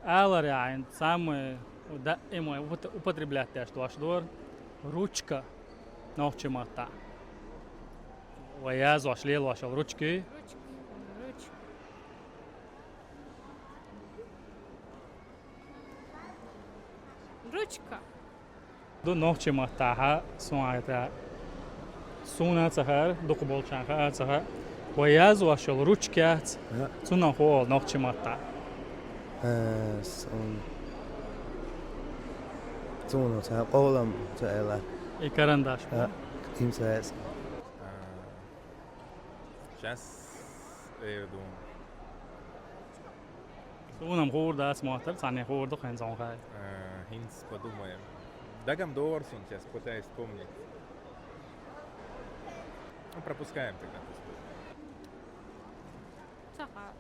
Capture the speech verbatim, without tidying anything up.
Алар яйн самый даимый упот-, употреблять деш дош дор ручка нохчи матта. Вай язваш лелвашал ручки. Ручка. Ручка. Ручка. Ду нохчи маттаха суайта. Суна цахар, дукуболчанха цаха. Вай язвашал ручкац. Ага. Цуна хол нохчи матта. Э, сун. Цуну ца, колам ца эла. И карандаш. А, им ца эс. Сейчас эрдун. Сунам хурда сматар, цани хурда хен зонхай. Хинц подумаем. Дагам дорсун, сейчас пытаюсь вспомнить. Ну, пропускаем тогда. Цаха.